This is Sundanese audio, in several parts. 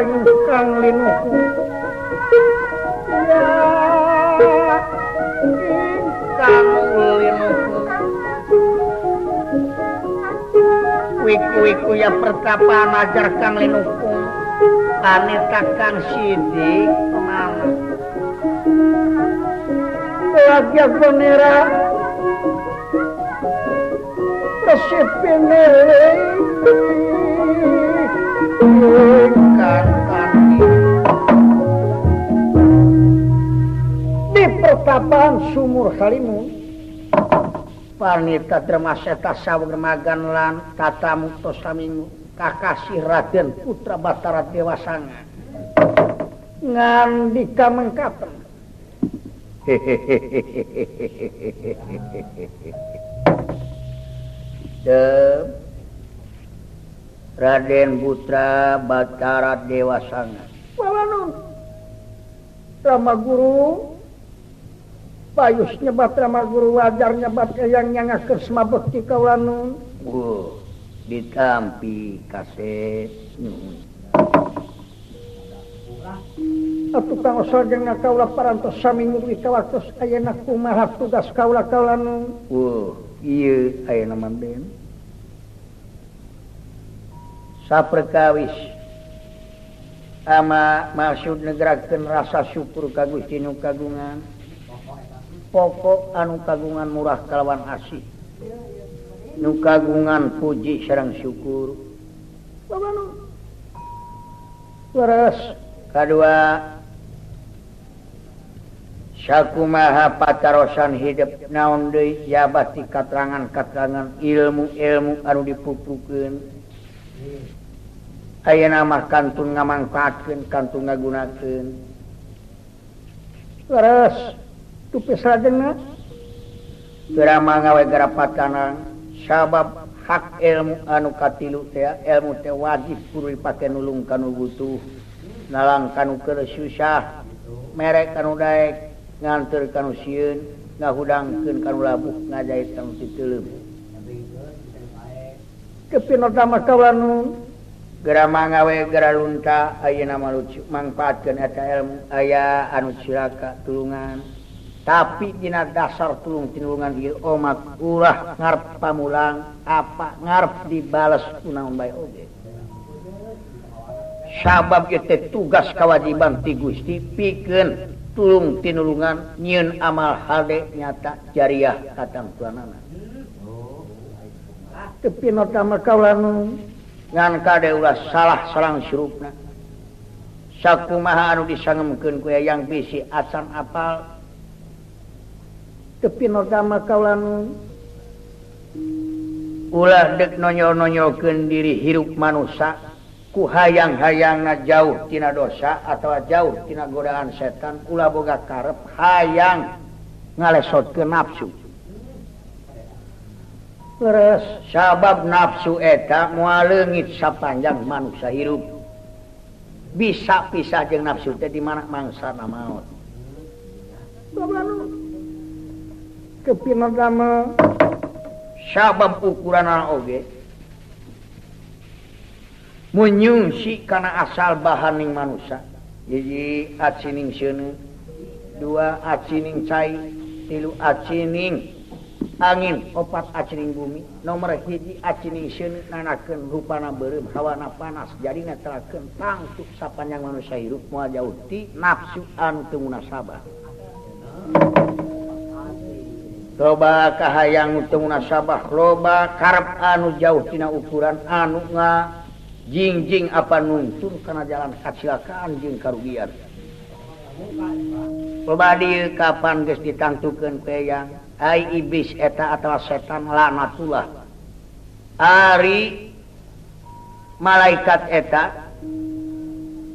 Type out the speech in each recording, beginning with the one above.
ingkang linuhung ya ingkang linuhung wiku-wiku ya pertapaan ajar kang linuhung anita kang sidik kemana lagi gonera di pertapaan sumur Halimun panita Dermaseta saweg remagan lan tatamu tos saminggu kakasih Raden Putra Batara Dewasanga ngandika mengkaten Raden Putra Batara Dewasanga wawanun Rama Guru payus nyebat Rama Guru wajar nyebat eyang nyangakeun semabekti kaula nun ditampi kasep nuhun atuh kang osol jeung kaula parantos saminggu ka waktos ayeuna kumaha tugas kaula kaula nun ieu ayeuna mah ben saperkawis ama maksud negerakeun rasa syukur ka Gusti nu kagungan pokok anu kagungan murah kalawan asih nu kagungan puji sareng syukur leres kadua sakumaha patarosan hidup naon deui jabah ti katerangan-katerangan ilmu-ilmu anu dipupukeun ayeuna mah kantun ngamangpaatkeun kantun ngagunakeun leres tupis salajengna geura ngawe garapatana sabab hak ilmu anu katilu teh ilmu teh wajib kudu dipake nulung kanu butuh nalang kanu keur susah merek kanu daek nganteur kanu sieun ngahudangkeun kanu labuh ngajait kanu titeuleum kepinota mah kaula nu geura mangawe geura lunta ayeuna mah lucu mangpaatkeun eta ilmu aya anu cilaka tulungan tapi dina dasar tulung tinulungan ieu omat ulah ngarep pamulang apa ngarep dibales kunaon bae oge sabab ieu teh tugas kewajiban ti Gusti pikeun tulung tinulungan nyieun amal hade nyata jariah katamtuanana tepinota mah kaula nu ngan kade ulah salah sarang surupna sakumaha anu disangemkeun ku yang bisi acan apal tepinota mah kaula nu ulah deuk nonyol-nonyolkeun diri hirup manusa ku hayang-hayangna jauh tina dosa atawa jauh tina godaan setan ulah boga karep hayang ngalesotkeun nafsu leres sabab nafsu eta moal leungit sapanjang manusia hirup bisa pisah jeung nafsu teh di mana mangsana maot kepinota mah sabab ukuranana oge munyungsi kana asal bahaning manusia hiji acining seuneu dua acining cai tilu acining angin opat acining bumi nomor hiji acining seuneu nanakeun rupana beureum hawana panas jadi netelakeun tangtu sapanjang manusia hirup moal jauh ti nafsu anu teu munasabah loba kahayang teu munasabah loba karep anu jauh tina ukuran anu nga jingjing apa nuntun kana jalan kacilakaan jeung karugian loba dieu kapan geus ditangtukeun ku eyang ai iblis eta atawa setan laknatullah ari malaikat eta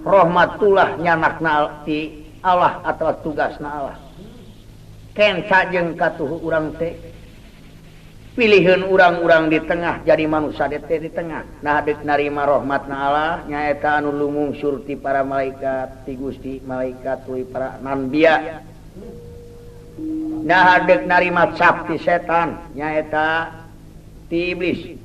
rahmatullah nyanakna ti Allah atawa tugasna Allah kenca jeung katuhu urang teh pilihan urang-urang di tengah jadi manusia teh di tengah nah deuk narima rahmatna Allah nyaeta anu lumungsur ti para malaikat ti Gusti malaikat tuluy para nanbia nah deuk narima cap ti setan nyaeta ti iblis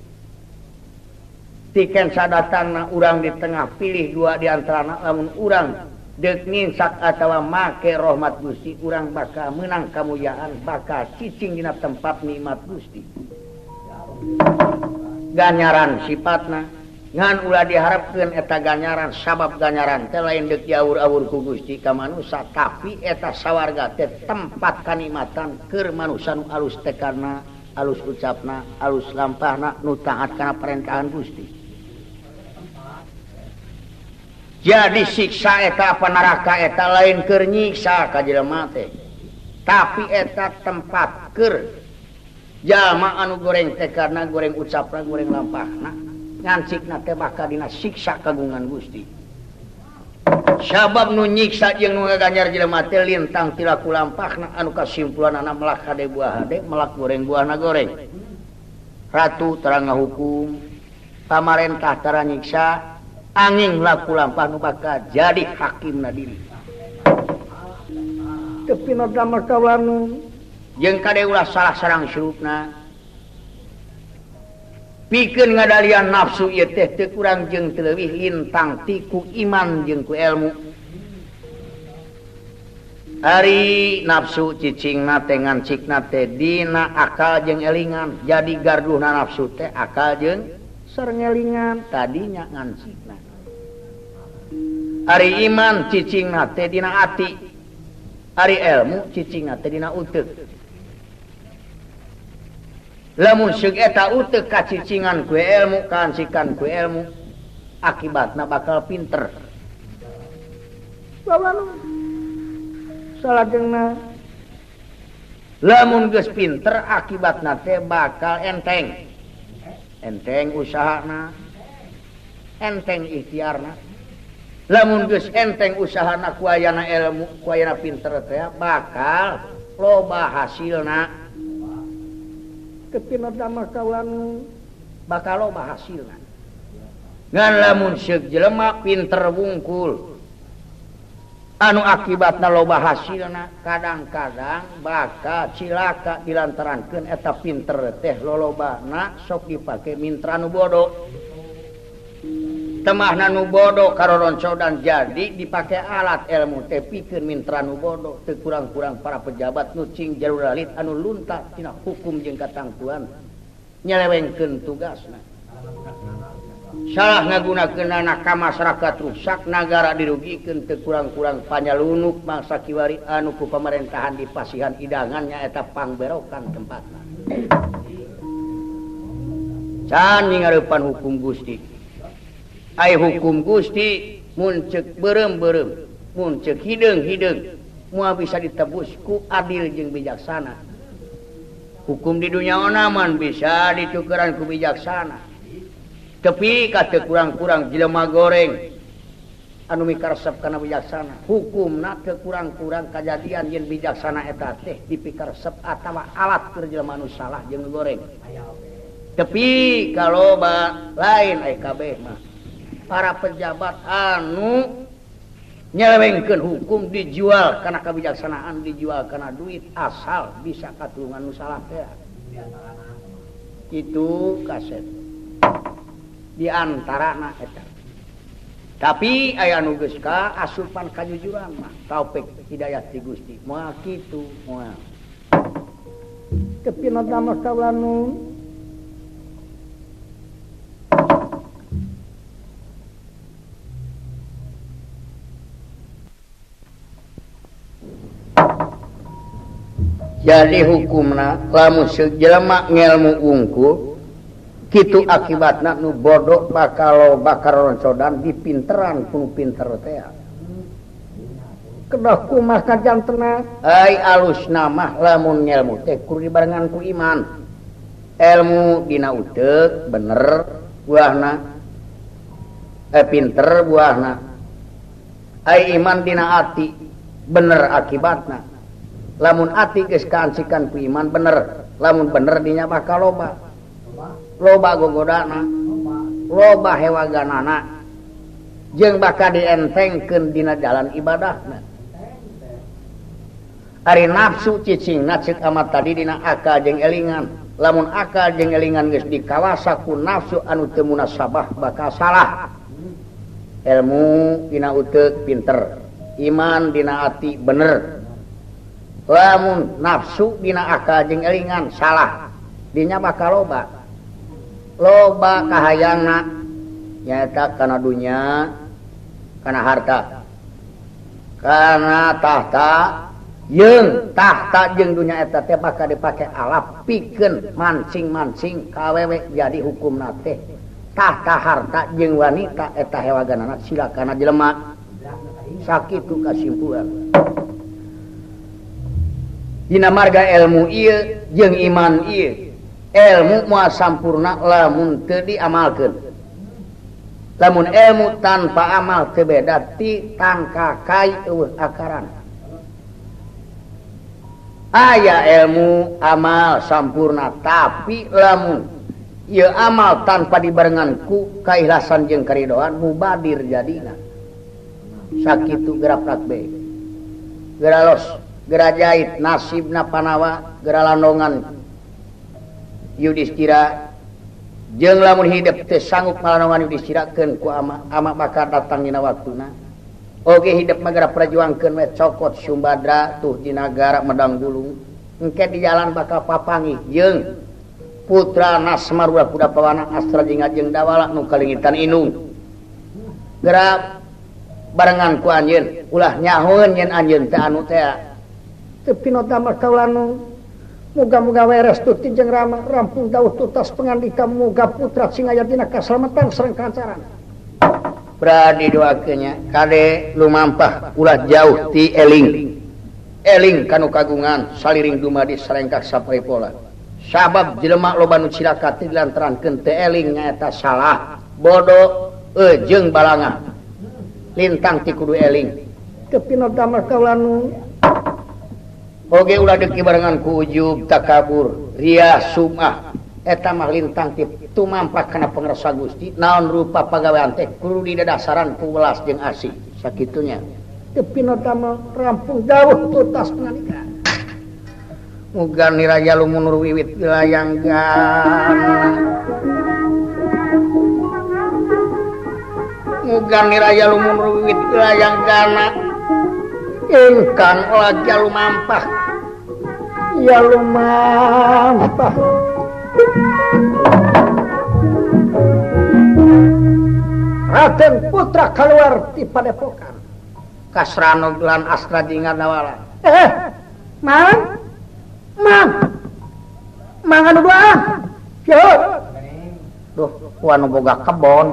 Tiken sadatangna urang di tengah pilih dua di antarana lamun urang deuk nginsak atawa make rahmat Gusti urang bakal meunang kamulyaan bakal cicing dina tempat nikmat Gusti. Ganyaran sifatna ngan ulah diharapkeun eta ganyaran sabab ganyaran teh lain deuk diawur-awur ku Gusti ka manusa tapi eta sawarga teh tempat kanikmatan keur manusa nu alus tekadna, alus ucapna, alus lampahna nu taat kana perentahan Gusti. Jadi siksa eta apa neraka eta lain keur nyiksa ka jelema teh. Tapi eta tempat keur jalma anu goreng tekadna, goreng ucapna, goreng lampahna, ngancikna teh bakal dina siksa kagungan Gusti. Sabab nu nyiksa jeung nu ngaganjar jelema teh lintang tilaku lampahna anu kasimpulanana melak hade buah hade, melak goreng buahna goreng. Ratu tara ngahukum, pamarentah tara nyiksa, angin laku lampah nu bakal jadi hakimna diri. Tepi damel kaulanu jeung kade ulah salah sarang surupna. Pikeun ngadalian nafsu ieu teh teu kurang jeung teu leuwih lintang ti ku iman jeung ku ilmu. Ari nafsu cicingna teh ngancikna teh dina akal jeung elingan. Jadi garduhna nafsu teh akal jeung sareng elingan tadinya ngancikna. Ari iman cicingna teh dina ati. Ari ilmu cicingna teh dina uteuk. Lamun seug eta uteuk kacicingan ku ilmu, kancikan ku ilmu, akibatna bakal pinter. Salajengna lamun geus pinter akibatna teh bakal enteng. Enteng usahana, enteng ikhtiarna. Lamun geus enteng usahana ku ayana ilmu, ku ayana pinter teh bakal loba hasilna. Kepina damel kaulanu bakal loba hasilna. Ngan lamun seug jelema pinter wungkul anu akibatna loba hasilna kadang-kadang bakal cilaka dilantarankeun eta pinter teh lolobana sok dipake mitra nu bodoh. Temahna nu bodoh karoroncodan jadi dipake alat ilmu teh pikeun mitra nu bodoh teu kurang-kurang para pejabat nu cing jalur alit anu lunta tina hukum jeung katangtuan nyelewengkeun tugasna. Salah ngagunakeunana ka masyarakat rusak, nagara dirugikeun teu kurang-kurang panyalunuk mangsa kiwari anu ku pamerintahan dipasihan idangan nyaeta pangberokan tempatna. Can ngarepan hukum Gusti. Ai hukum Gusti mun ceuk beureum-beureum, mun ceuk hideung-hideung, moal bisa ditebus ku adil jeung bijaksana. Hukum di dunya onaman bisa ditukeran ku bijaksana. Tepi ka teu kurang-kurang jelema goreng anu mikaresep kana bijaksana. Hukumna teu kurang-kurang kajadian yen bijaksana eta teh dipikaresep atawa alat keur jelema anu salah jeung goreng. Tepi kaloba lain ai kabeh mah. Para pejabat anu nyelewengkeun hukum dijual kana kebijaksanaan, dijual kana duit asal bisa katulungan nu salah teh. Itu kaset di antarana eta. Tapi aya nu geus ka asupan kajujuran mah taufik hidayah ti Gusti. Moal kitu moal. Tepi damel kaulanu jadi hukumna lamun jelema ngelmu wungkul kitu akibatna nu bodoh bakal bakal roncodan dipinteran ku pinter teh. Kedah kumaha kajantena ai alusna mah lamun ngelmu teh kudu dibarengan ku iman. Elmu dina uteuk bener buahna, pinter buahna. Ai iman dina ati bener akibatna. Lamun ati geus kaansikan ku iman bener, lamun bener dinya bakal loba. Loba gogodana, loba hewaganana, jeung bakal dientengkeun dina jalan ibadahna. Ari nafsu cicingna ceuk amat tadi dina akal jeung elingan. Lamun akal jeung elingan geus dikawasa ku nafsu anu teu munasabah bakal salah. Ilmu dina uteuk pinter, iman dina ati bener. Lamun nafsu dina akal jeung elingan salah, dinya bakal loba. Loba kahayangna nyaeta kana dunya, kana harta, kana tahta. Jeung tahta jeung dunya eta teh bakal dipake alap pikeun mancing-mancing ka awewe jadi hukumna teh tahta harta jeung wanita eta hewaganana silakana jelema. Sakitu kasimpulan. Dina marga ilmu ieu jeung iman ieu, ilmu moal sampurna lamun teu diamalkeun. Lamun ilmu tanpa amal teu beda ti tangkakai eueuh akaran. Aya ilmu amal sampurna tapi lamun ieu amal tanpa dibarengan ku kaikhlasan jeung karidoan mubadir jadina. Sakitu geraprak be. Geralos, gerajait nasibna panawa, geralandongan Yudhistira jeung lamun hidup teu sanggup malandongan Yudhistira keun ku ama, ama bakal datang dina waktuna. Oge hidup mah geura perjuangkeun we cokot Sumbadra tuh di nagara Medang Gulung. Engke di jalan bakal papanggih jeung putra Nasmarura kuda pawana Astra jeung jeung Dawala nu kalingitan indung. Geura barengan ku anjeun ulah nyahoeun yen anjeun teh anu teh. Teu pinota mah kaula nu muga-muga weres tuti jeung Rama rampung dawuh tutas pangandika muga putra sing aya dina kaslametan sareng kalancaran. Berani doakeunnya kade lumampah ulah jauh ti eling. Eling kanu kagungan saliring dumadi sarengkak sapoe-pola. Sabab jelema loba nu cilaka teh dilantarankeun teu eling nyaeta salah, bodoh jeung balangah. Lintang ti kudu eling. Teu pinodamel kaula nu oge ulah deuki barengan ku ujub takabur, ria sumah. Eta mah lintang ti tumampah kana pangrasa Gusti naon rupa pagawean teh kudu didadasaran ku welas jeung asih sakitunya. Teu pinodamel rampung dawuh tutas pangandika. Muga niraya lumunur wiwit wilayang gana. Muga niraya lumunur wiwit wilayang gana. Ingkang olah lumampah. Ya lumampah. Raden Putra keluar di padepokan. Kasrano lan Astra jeung Dawala. Mang. Mang. Mang anu doa. Yo. Duh, ku anu boga kebon.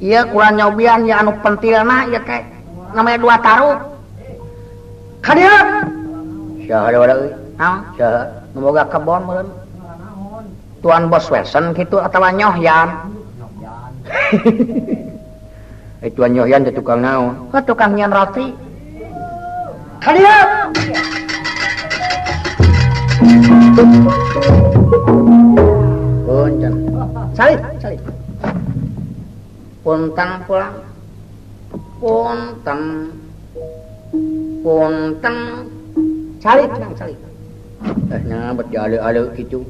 Ieu kula nyobian ya anu pentilna ieu teh. Namanya dua taruh. Ka dieu. Saha da euy? Naon? Saha nu boga kebon meureun? Tuan Bos Wesen kitu atawa Nyohyan. Tuan Nyohyan teh tukang naon? Heuh tukang nyian roti. Ka dieu. Punten. Salih, salih. Punten pulang. Punten. Punten. Salih, tenang, salih. Nah, bet dialeu-aleu kitu.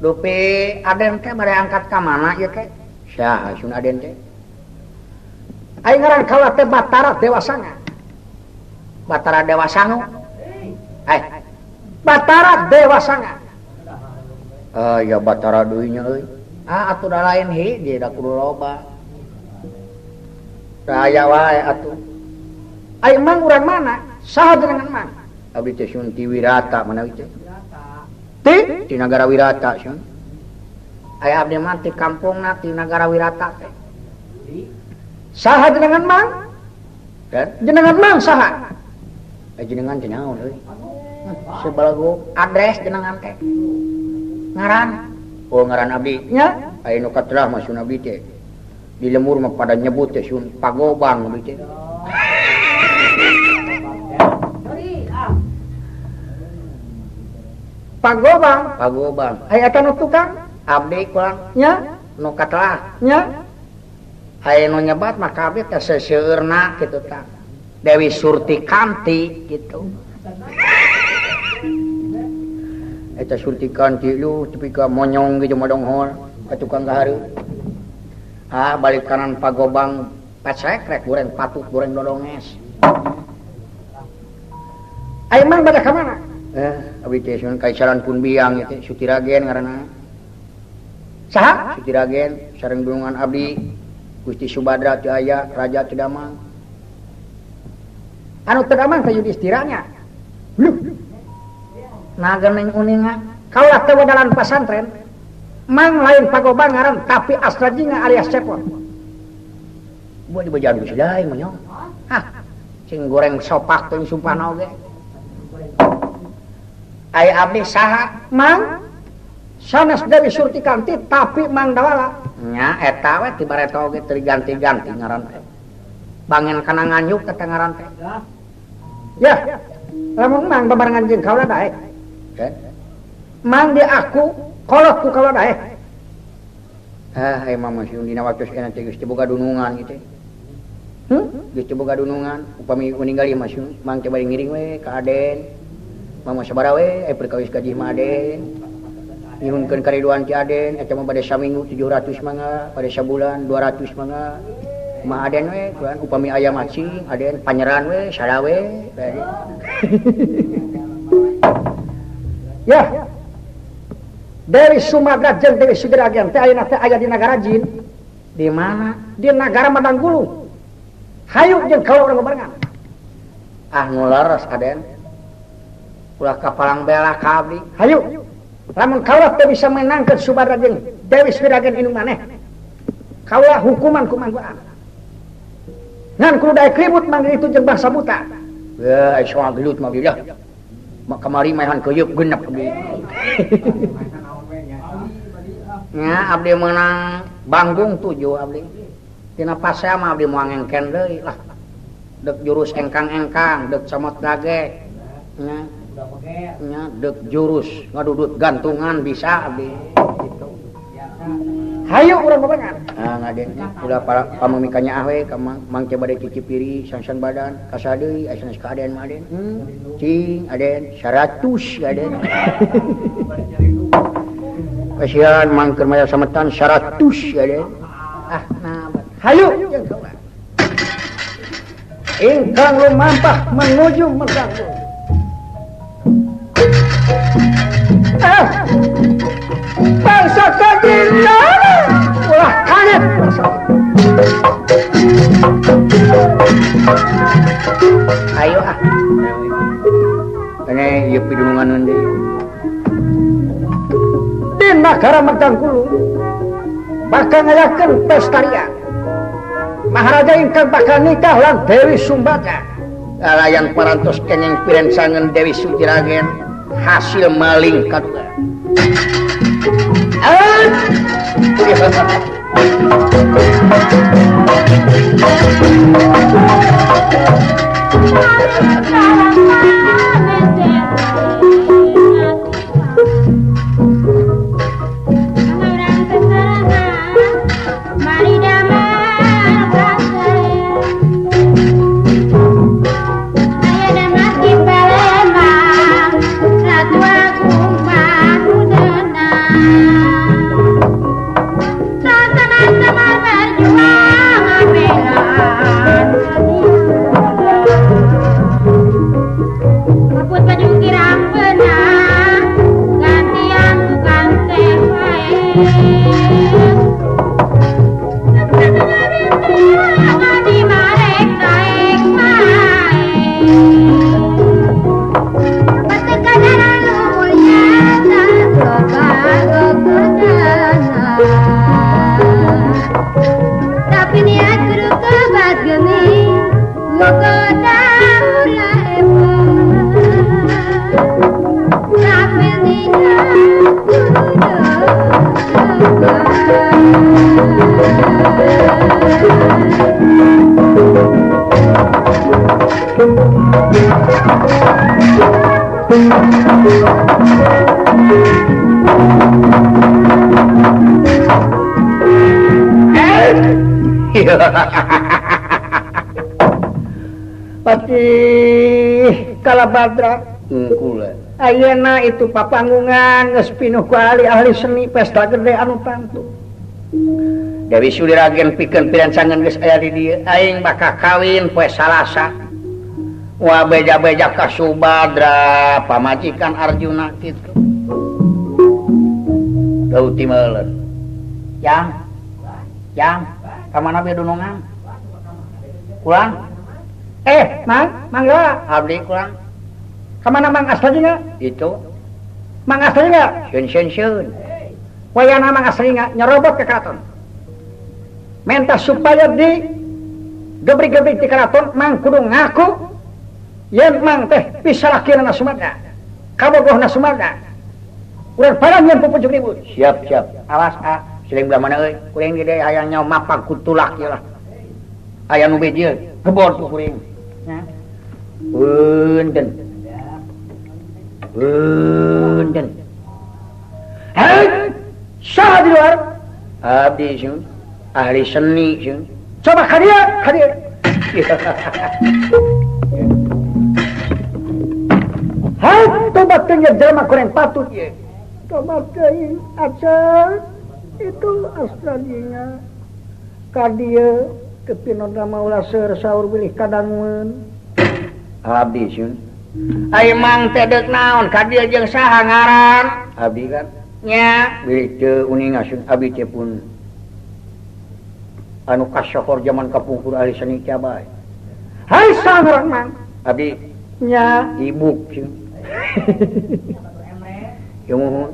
Dupi Aden teh bade angkat ka mana ieu teh? Saha sun Aden teh? Aing ngaran kaula teh Batara Dewasanga. Batara Dewasanga. Batara Dewasanga. Ah ya Batara deui nya euy. Ah atuh da lain hiji da kudu loba. Raya wae atuh. Aing mang urang mana? Saha jenengan mang? Abdi teh sun ti Wirata mana teh? Ti ti nagara Wirata sun. Aya abdi mah ti kampungna ti nagara Wirata teh. Saha jenengan mang? Dan jenengan mang saha? Jenengan teh naon euy? Sebalago adres jenengan teh. Ngaran? Oh ngaran abdi nya? Aya nu katelah mah sun abdi teh. Di lemur mah pada nyebut teh sun Pagobang abdi teh. Pagobang, Pagobang. Aya eta nu tukang abdi kurang nya nu katelah nya. Aya nu nyebat mah kabeh teh seseueurna kitu tah. Dewi Surti Kanti gitu. Eta suntikan tilu tepi ka monyong ge modonghol ka tukang gahareup. Ah balik kanan pagobang pacek rek goreng patut goreng dodonges. Ayo mang bade ka mana? Abi teh sun kaisaran pun biang ieu teh Sutiragen ngaranna. Saha? Sutiragen sareng dunungan abdi Gusti Subadra teu aya, raja teu damang. Anu teu damang teh Yudhistiranya. Luh. Nah geuning uninga kaulah teu wadalan pasantren. Mang lain pagobang ngaran tapi Astrajinga alias Cepot. Buat dibejaan geus daeng mah. Hah. Cing goreng sopak teh sumpahna oge. Aya abdi saha? Mang sanes Dewi Surtikanti tapi Mang Dawala. Nya eta we ti bareto oge teu diganti-ganti ngaran teh. Bangen kana nganyuk teh ngaran teh. Ya. Lamun mang babarengan jeung kaula daek. Mang di aku kolot ku kaula daek. Ah, aya mah masih dina waktu enak teh geus teu boga dunungan kitu. Geus teu boga dunungan, upami ninggali mah mang teh bari ngiring we ka Aden. Mama sabaraha we aya perkawis gaji mah Aden. Nyuhunkeun kariduan ti Aden eta mah bade saminggu 700 mangga, bade sabulan 200 mangga. Mah Aden we kuan upami aya macing Aden panyeran we sarawe. Ya. Dewi Sumadra jeung Dewi Sutiragen teh ayeuna teh aya di nagara jin. Di mana? Di nagara Madanggulung. Hayu jeung kaula urang babarengan. Ah nu leres Aden. Ulah kapalang bela ka abdi. Hayu. Lamun kaula teu bisa menangkeun Subadra jeung Dewi Sutiragen indung maneh. Kaula hukuman ku mangguan. Ngan kudu daek ribut mangga itu jeung bangsa buta. Wah, ai soal gelut mah abdi lah. Mak kamari maehan keuyeup genep abdi. Nya abdi meunang banggung 7 abdi. Tina pasea mah abdi moal ngengken deui lah. Deuk jurus engkang-engkang, deuk comot dage. Nya. Nya deuk jurus ngadudut gantungan bisa abdi gitu. Hayu urang babarengan. Ah ngaden ulah pamemikannya ah we ka mang teh bade cicipiri sangsan badan kasa deui aya sanes ka Aden mah Aden. Cing Aden 100 Aden. Kasihan mang keur maya sametan 100 Aden. Ah nah hayu jeung kaula. Ingkang lumampah menuju Medanggung. Ah, bangsa kajina ulah kaget bangsa. Ayo ah. Ini ieu pidunungan deui. Di nagara Medangkulung bakal ngayakeun pestaria. Maharaja ingkang bakal nikah lan Dewi Sumbadra. Lalayan parantos kenging pirensangan Dewi Sutiragen hasil maling kadua. Patih Kalabadra kula. Ayeuna itu papanggungan geus pinuh ku ahli-ahli seni pesta gede anu tangtu. Dewi Suliragen pikeun pirancangan geus aya di dieu aing bakal kawin poe Salasa. Wah beja-beja ka Subadra pamajikan Arjuna kitu. Dauti meuleun. Yang yang ka mana be dunungan? Kurang? Mang, mangga abdi kurang. Kamana Mang Aslinya? Itu. Mang Aslinya? Sieun sieun sieun. Wayana Mang Aslinya nyerobot ke keraton. Minta supaya di gebrik-gebrik di keraton Mang kudu ngaku yen Mang teh pisalakieunna Sumadra. Kabogohna Sumadra. Urang parang yen pupujuk ribut. Siap, siap. Awas ah, siling belah mana euy? Kuring di dieu hayang nyaho mapag ku tulak ieu lah. Aya nu beje, gebor ku kuring. Nya. Punten. Punten. Hei, saha di luar? Abdi sieun, ahli seni sieun. Coba ka dieu, ka dieu. Hei, tobat teh jelema kurang patut ieu. Tobat teuing acan itu astradinya. Ka dieu kepinona maulah seur saur bilih kadangueun. Abdi sieun. Ai Mang teh deuk naon ka dieu jeung saha ngaran? Abdi kan nya bilih teu uninga sieun abdi teh pun anu kasohor jaman kapungkur ahli seni teh bae. Hai saha ngaran Mang? Abdi nya ibuk sieun. Ieu muhun.